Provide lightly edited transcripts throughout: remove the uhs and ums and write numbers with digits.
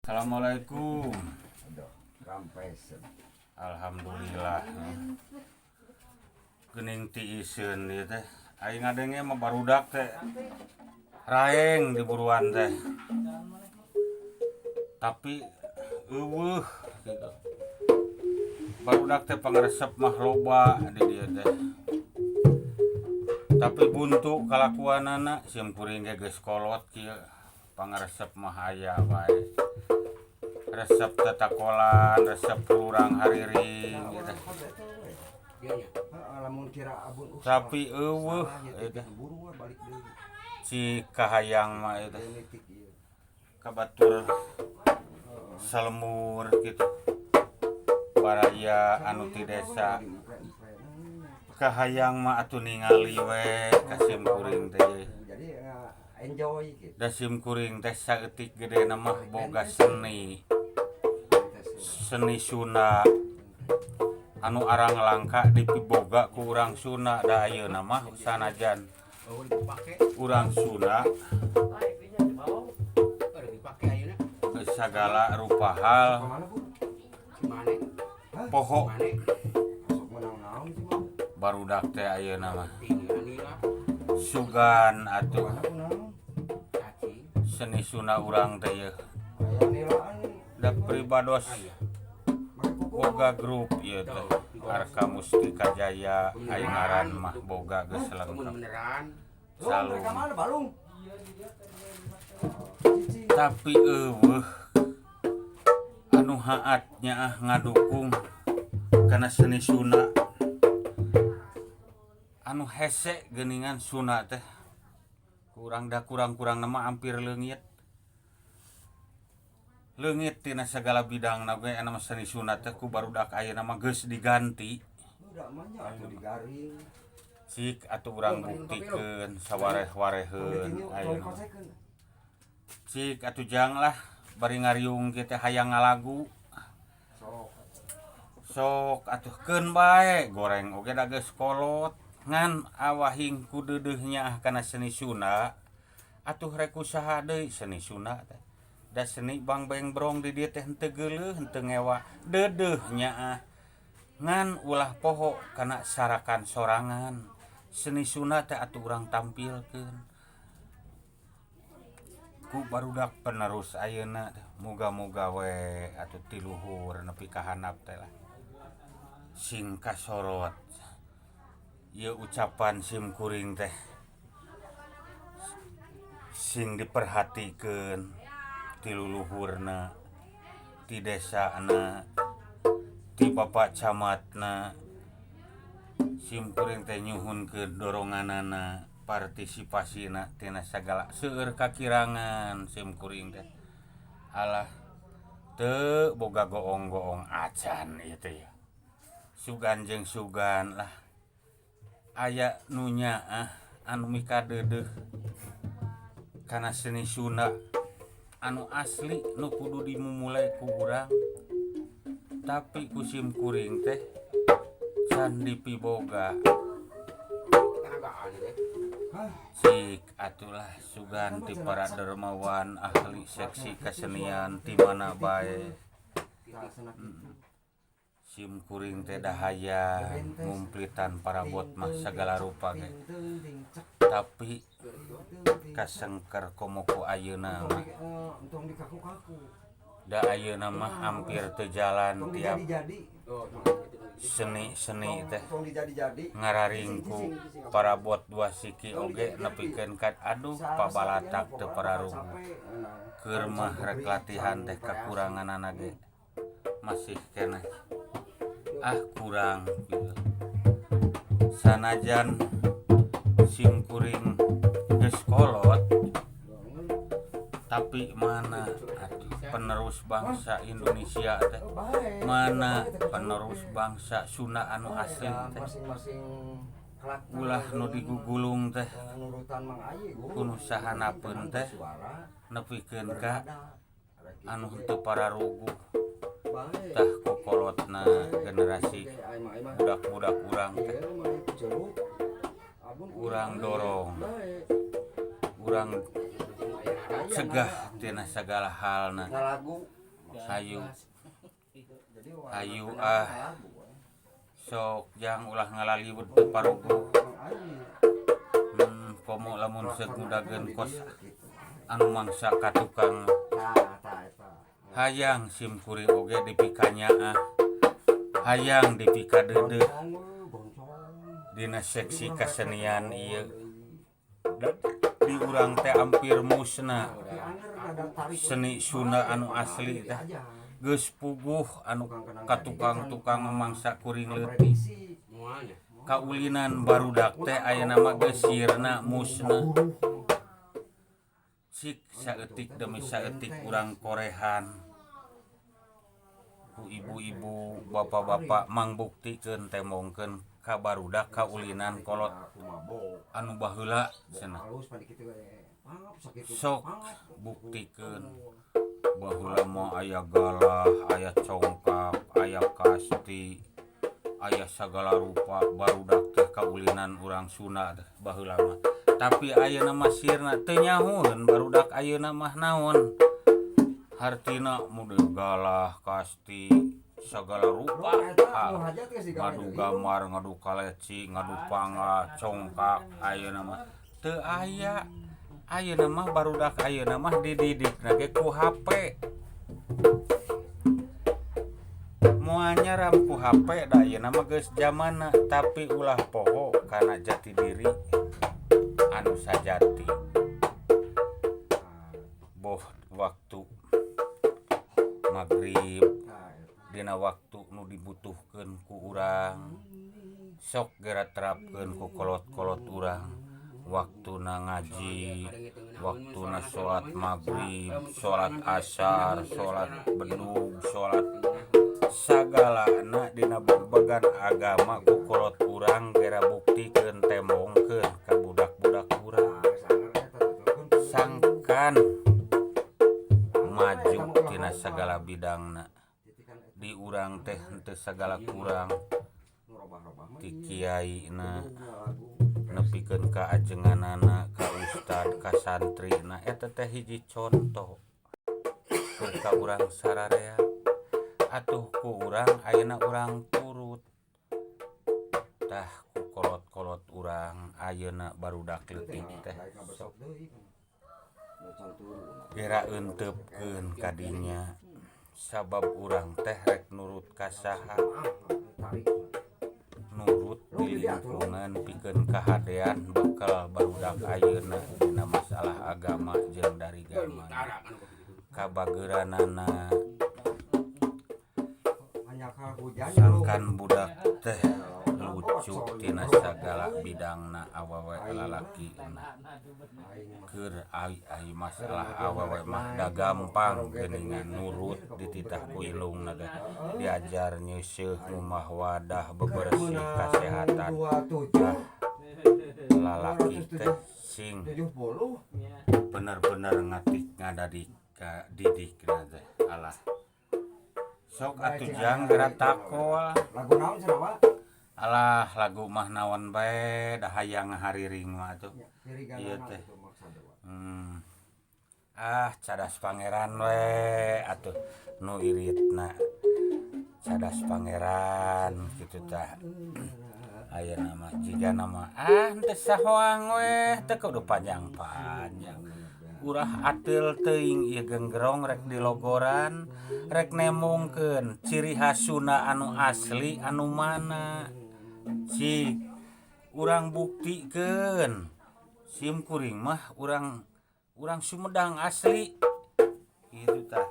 Assalamualaikum. Aduh, rampes. Alhamdulillah. Geuning tiiseun ieu teh. Aing ngadenge mah barudak teh raeng di buruan teh. Tapi euweuh gitu. Barudak teh pangaresep mah loba di dieu teh. Tapi buntu kalakuanana, sim kuring ge geus kolot kieu. Pangaresep mah aya wae. Resep tetakolan, resep urang hariring gitu. Heeh, lamun kira abun Tapi euweuh eta. Buru we balik deui. Cik kahayang mah eta Genetik ieu. Ka batur salembur gitu. Baraya anu ti desa kahayang mah atuh ningali we ka sim kuring teh. Jadi enjoy gitu. Da sim kuring teh saeutik gedena mah boga seni. Seni Sunda anu arang langka dipiboga ku urang Sunda, da ayeuna mah sanajan Oh, dipake. Urang Sunda Oh, dipake ayeuna. Sagala rupa hal Kemana, Bu? Cimane. Poho. Cimane. Sok menang naon sih mah? Barudak teh ayeuna mah Tinggi nila. Sugan atuh Kemana ku naon? Cacing. Seni Sunda urang teh yeuh. Aya nilaan. Da pribados Aya. Make kuku. Boga grup ieu teh Arka Mustika Jaya, aya ngaran mah boga geus Mun lengkap. Beneran. Balung, Salung. mereka mana balung? Cici. Tapi euweuh anu haat nyaah ngadukung kana seni Sunda anu hese geuningan. Sunda teh kurang da kurang-kurang nama hampir leungit leungit tina sagala bidang na ge. Anu seni Sunda teh ku barudak ayeuna mah geus diganti. Udah mah nya atuh digaring. Cik atuh urang buktikeun sawareh-wareheun ayeuna. Cik atuh jang lah bari ngariung kieu teh hayang ngalagu. Sok. Sok atuh keun bae, goreng oge da geus kolot, ngan awahing ku deudeuh nyaah kana seni Sunda atuh rek usaha deui seni Sunda teh. Da seni Bang Brong di dieu teh henteu geuleuh, henteu ngewa, deudeuh nyaah, ngan ulah poho kana sarakan sorangan. Seni Sunda teh atuh urang tampilkeun ku barudak penerus ayeuna teh. Muga-muga we atuh ti luhur nepi ka handap teh lah sing kasorot ieu ucapan sim kuring teh, sing diperhatikeun ti luluhurna, ti desana, ti bapak camatna. Sim kuring teh nyuhunkeun doronganana, partisipasina tina sagala seueur kakirangan sim kuring teh. Alah, teu boga goong-goong acan ieu teh ya. Sugan jeung sugan lah aya nu nyaah anu mikadeudeuh kana seni Sunda anu asli nu kudu dimumule ku urang, tapi ku sim kuring teh can dipiboga. Tenagaan teh. Cik atulah sugan ti para dermawan, ahli seksi kesenian ti mana bae. Sim kuring teh dahaya ngumplitan parabot mah sagala rupa ge, tapi kasengker komo ku ayeuna mah. Entong dikaku-kaku. Da ayeuna mah hampir teu jalan Tong tiap dijadi-jadi. Oh, tong gitu. Seni-seni teh Tong dijadi-jadi. Ngararingku parabot dua siki oge nepikeun ka aduh pabalatak teu pararuguh. Keur mah rek latihan teh kakuranganana ge masih keneh ah kurang gitu. Sanajan sim kuring geus kolot, tapi mana atuh penerus bangsa Indonesia teh, mana penerus bangsa Sunda anu asli teh? Masing-masing Ulah nu digugulung teh nurutan Mang Ayi ku nu sahanapeun teh nepikeun ka anu henteu pararuguh. Tah, kokolotna generasi budak-budak urang teh urang dorong, urang Cegah tina sagala halna. Ngalagu. Hayu. Jadi warna Hayu, teh ah. ngalagu, we. Sok jang ulah ngalaliwet teu paruguh. Mang Ayi. Komo lamun seuk ngudageun kos Gitu. anu mangsa ka tukang. Tah, tah eta. Hayang sim kuring oge dipikanyaah, hayang dipikadeudeuh Goncong, we, goncong. Dina seksi kesenian ieu. Da, di urang teh ampir musna Tapi anger rada tarik. seni Sunda anu asli teh. Aja. Geus puguh anu ka tukang-tukang mangsa kuring leutik. Prediksi. Moalnya. Kaulinan barudak teh ayeuna mah geus sirna, musna. Cik saeutik demi saeutik urang korehan ku ibu-ibu, bapak-bapak, mangbuktikeun, tembongkeun ka barudak kaulinan kolot Aku mabok. Anu baheula cenah. Halus pan kitu we. Pangap sakitu. Sok Pangap. buktikeun baheula mah aya galah, aya congkak, aya kasti, aya sagala rupa barudak teh kaulinan urang Sunda teh baheula mah. Tapi ayeuna mah sirna, teu nyahoeun barudak ayeuna mah naon hartina, model galah, kasti, sagala rupa. Eta Ah, nu hajat geus digawe ngadu deui. Gamar, ngadu kaleci, ngadu pangga, congkak ayeuna mah teu aya. Ayeuna mah barudak ayeuna mah dididikna ge ku HP, moal nyaram ku HP, da ayeuna mah geus zamanna. Tapi ulah poho kana jati diri anu sajati, boh waktu magrib, Tah, eta. Dina waktu nu dibutuhkeun ku urang, sok gera terapkeun ku kolot-kolot urang, waktuna ngaji, waktuna salat magrib, salat asar, salat bedug, salat sagalana dina berbagan agama ku kolot urang gera buktikeun, tembongkeun ka budak-budak urang. Nah, geus anger eta tuturkeun. Sangkan maju tina sagala bidangna. Titikan eta Di urang teh henteu sagala kurang nu robah-robah mah ti ieu. kiaina Lagu. nepikeun ka ajenganana, ka ustad, ka santrina. Eta teh hiji contoh keur ka urang sararea. Atuh ku urang ayeuna urang turut tah ku kolot-kolot urang ayeuna barudak leutik teh. Baik ngabesok deui. Nu can turun. Gera eunteupeun kadinya, sabab urang teh rek nurut ka saha? Ah, tarik. Nurut di lingkungan pikeun kahadean bekal barudak ayeuna dina masalah agama jeung dari gama Tara kan kopi gitu. Kabageuranana. Hanyakal hujan. Sangkan budak teh lucu tina sagala bidangna, awewe lalaki. Keur ai ai masalah awewe mah da gampang geuningan, nurut dititah ku ilungna teh, diajar nyeuseuh, ngumah wadah, bebersih, kasehatan. 27 Lalaki teh sing 70. Bener-bener ngatik ngadadik ka didikna teh. Alah, sok atuh jang, geura takol. Lagu naon cenah, Wak? Alah, lagu mah naon bae, da hayang ngahariring mah atuh. Ya, kiri Iya ganana teh. gitu maksudna, Wak. Ah, Cadas Pangeran we atuh nu iritna, Cadas Pangeran kitu tah. Ayeuna mah jigana mah ah henteu sahoang we, teu kudu panjang-panjang. Urah ateul teuing ieu genggerong rek dilogoran, rek nembongkeun ciri khas Sunda anu asli anu mana. Cik urang buktikeun sim kuring mah urang urang Sumedang asli kitu tah.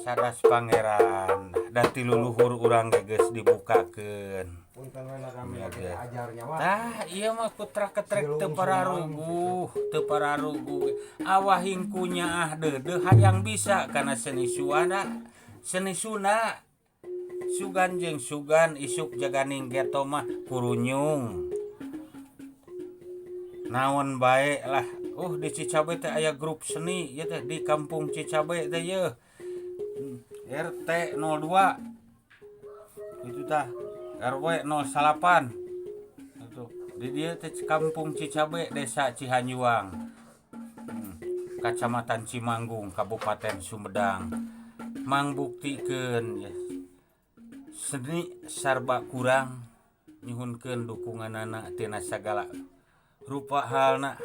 Cadas Pangeran da ti luluhur urang ge geus dibukakeun. Punten we rame Iya, lagi teh. ajarnya, Wak. Tah, ieu mah putra ketrek teu pararuguh, teu pararuguh. Awahing ku nyaah deudeuh hayang bisa kana seni suara, seni Sunda. Sugan jeung sugan isuk jaganing geto mah kurunyung. Naon bae lah. Di Cicabe teh aya grup seni ieu teh di kampung Cicabe teh yeuh. RT 02 itu tah, RW 08 itu di dieu teh, Kampung Cicabe, Desa Cihanjuang. Kacamatan Cimanggung, Kabupaten Sumedang, mangbuktikeun ya, seni sarba kurang. Nyuhunkeun dukunganana tina sagala rupa halna.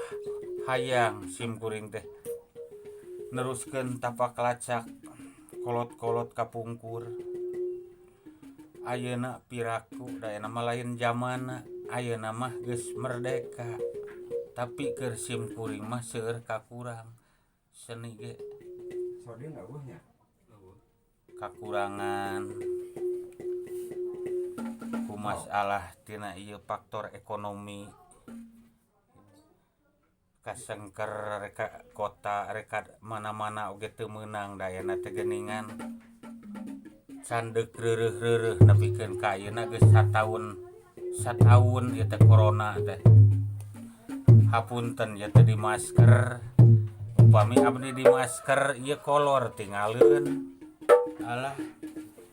Hayang sim kuring teh neruskeun tapak lacak kolot-kolot kapungkur. Ayeuna piraku da ayeuna mah lain zamana, ayeuna mah geus merdeka, tapi keur sim kuring mah seueur kakurang seni ge. Sodin euweuh nya. Kakurangan ku masalah tina ieu faktor ekonomi, kasengker reka kota, reka mana-mana oge teu meunang da ayeuna teh geuningan can deuk reureuh-reureuh nepikeun ka ayeuna geus sataun, sataun ieu teh corona teh. Hapunten ieu teh di masker, upami abdi di masker ieu kolor tingaleun. Alah,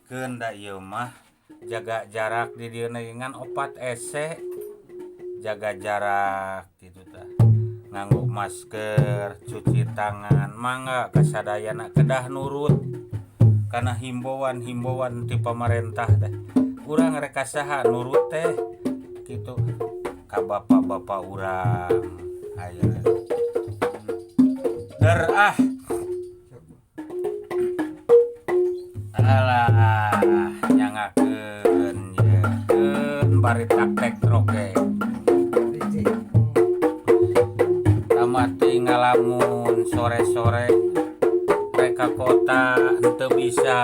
keun da ieu mah jaga jarak di dieu ngan opat ese, jaga jarak gitu tah, nganggo masker, cuci tangan. Mangga kasadayana kedah nurut karena himbauan-himbauan ti pamarentah teh. Urang rek ka saha nurut teh gitu, ka bapak-bapak urang aya der ah. Alah, nyangakeun ye bari taktek oge. Licik. Tamati ngalamun sore-sore rek ka kota henteu bisa.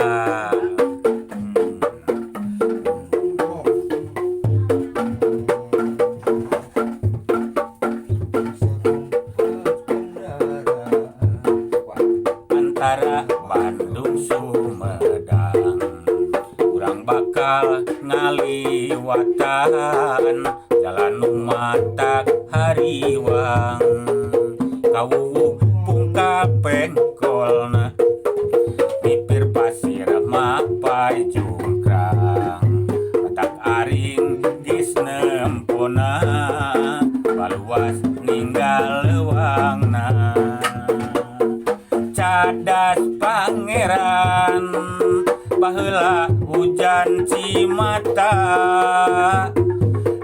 Oh. Setumpak kendaraan. Antara Bandung Sumedang urang bakal ngaliwatan jalan nu matak hariwang, kawuwuh pungka pengkolna, bibir pasir mapai jungkrang, matak aring geus nempona, baluas ninggal leuwangna. Cadas Pangeran, baheula hujan cimata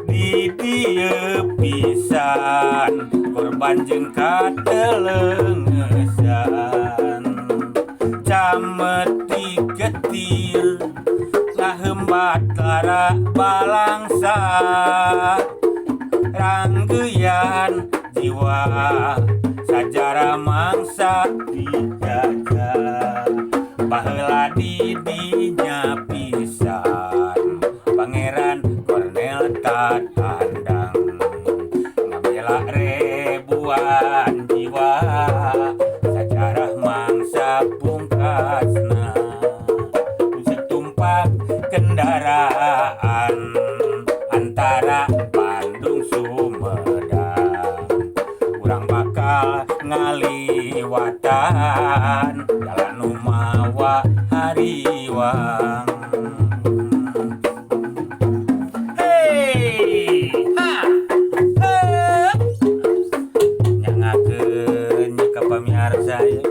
di dieu pisan, korban jeung katelengesan, cameti getir ngahembat lara balangsa, ranggeyan jiwa sajarah mangsa dijajah. Baheula di dinya pisan Pangeran Cornel Tatandang ngabela ribuan jiwa, sajarah mangsa pungkasna. Setumpak kendaraan antara Bandung Sumedang urang bakal ngaliwatan jalan nu mawa hariwang. Hey ha heup. Nyangakeun ka pamiarsa ye,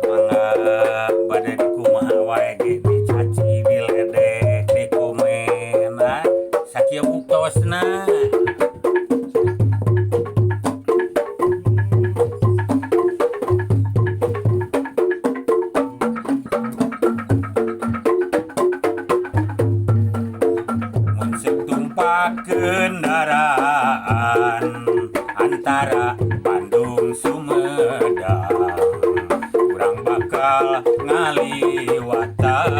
mangga bade kumaha wae ge, dicaci, diledek, dikomen, ah sakieu buktosna. Mun setumpak kendaraan antara Bandung Sumedang urang bakal ngaliwatan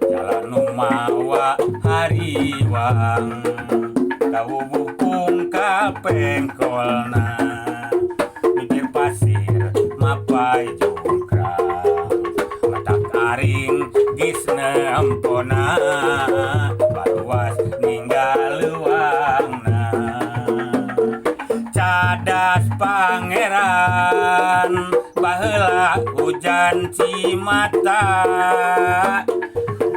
jalan nu mawa hariwang, kawuwuh pungka pengkolna, bibir pasir mapai jungkrang, matak aring geus nempona, baruas ninggal leuwangna. Cadas Pangeran, baheula hujan cimata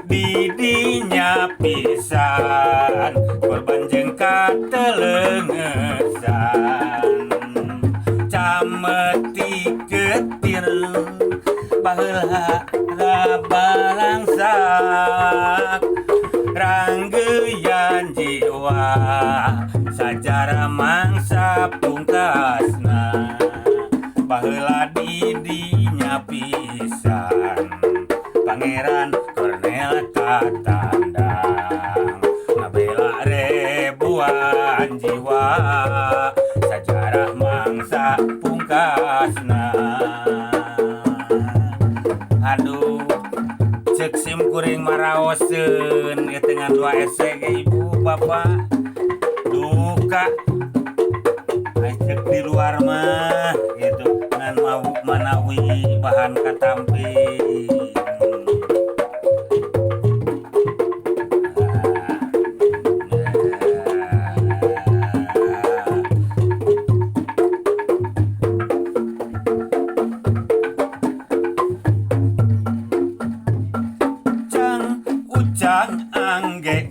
di dinya pisan, korban jeung katelengesan. Pametik getir baheula rabalangsak ranggeyan jiwa sajarah mangsa pungkasna baheula didinya pisan Pangeran Cornel Katandang ngabela ribuan jiwa sajarah mangsa pungkasna. Aduh, cek sim kuring maraoseun ieu teh ngan dua ese ge ibu bapak duka. Ai cek di luar mah gitu ngan mau manawi bahan katampi. Cang ucang angge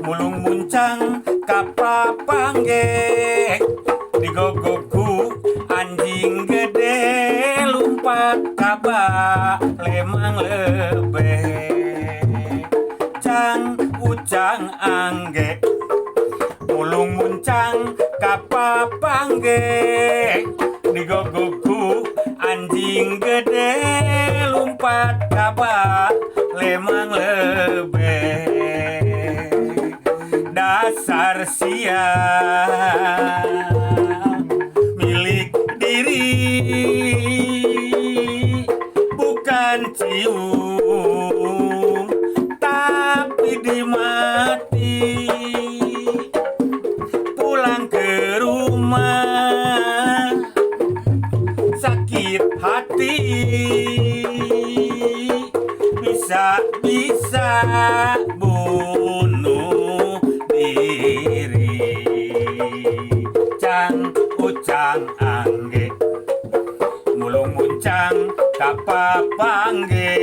mulung muncang kapapangge digogoku anjing gede lumpat kaba lemang lebe. Cang ucang angge mulung muncang kapapangge digogoku anjing gede lumpat kaba lemang lebe. Dasar sial milik diri bukan cium tapi dimati. Pulang ke rumah sakit hati bisa-bisa bunuh diri. Cang ucang angge mulung muncang kapapangge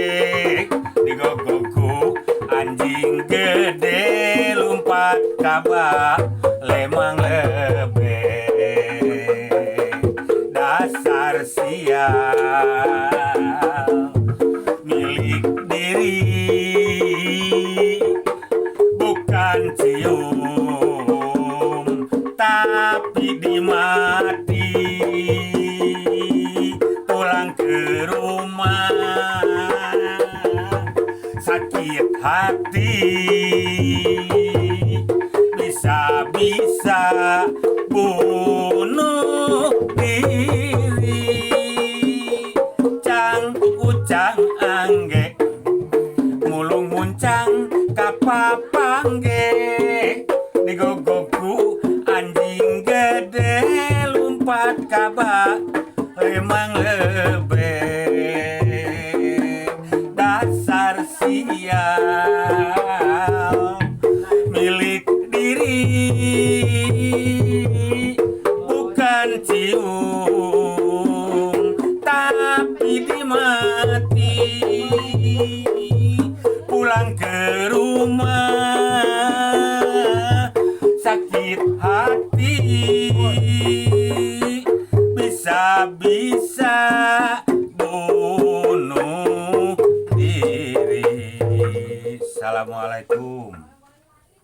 digogoku anjing gede lumpat kaba lemang lebe. Dasar sial milik diri bukan cium tapi dimati. Pulang ke rumah sakit hati bisa-bisa bunuh diri. Cang ucang angge mulung muncang kapapangge digogoku anjing gede lumpat kaba lemang lebe. Dasar sial milik diri bukan cium tapi dimati. Pulang ke rumah sakit hati.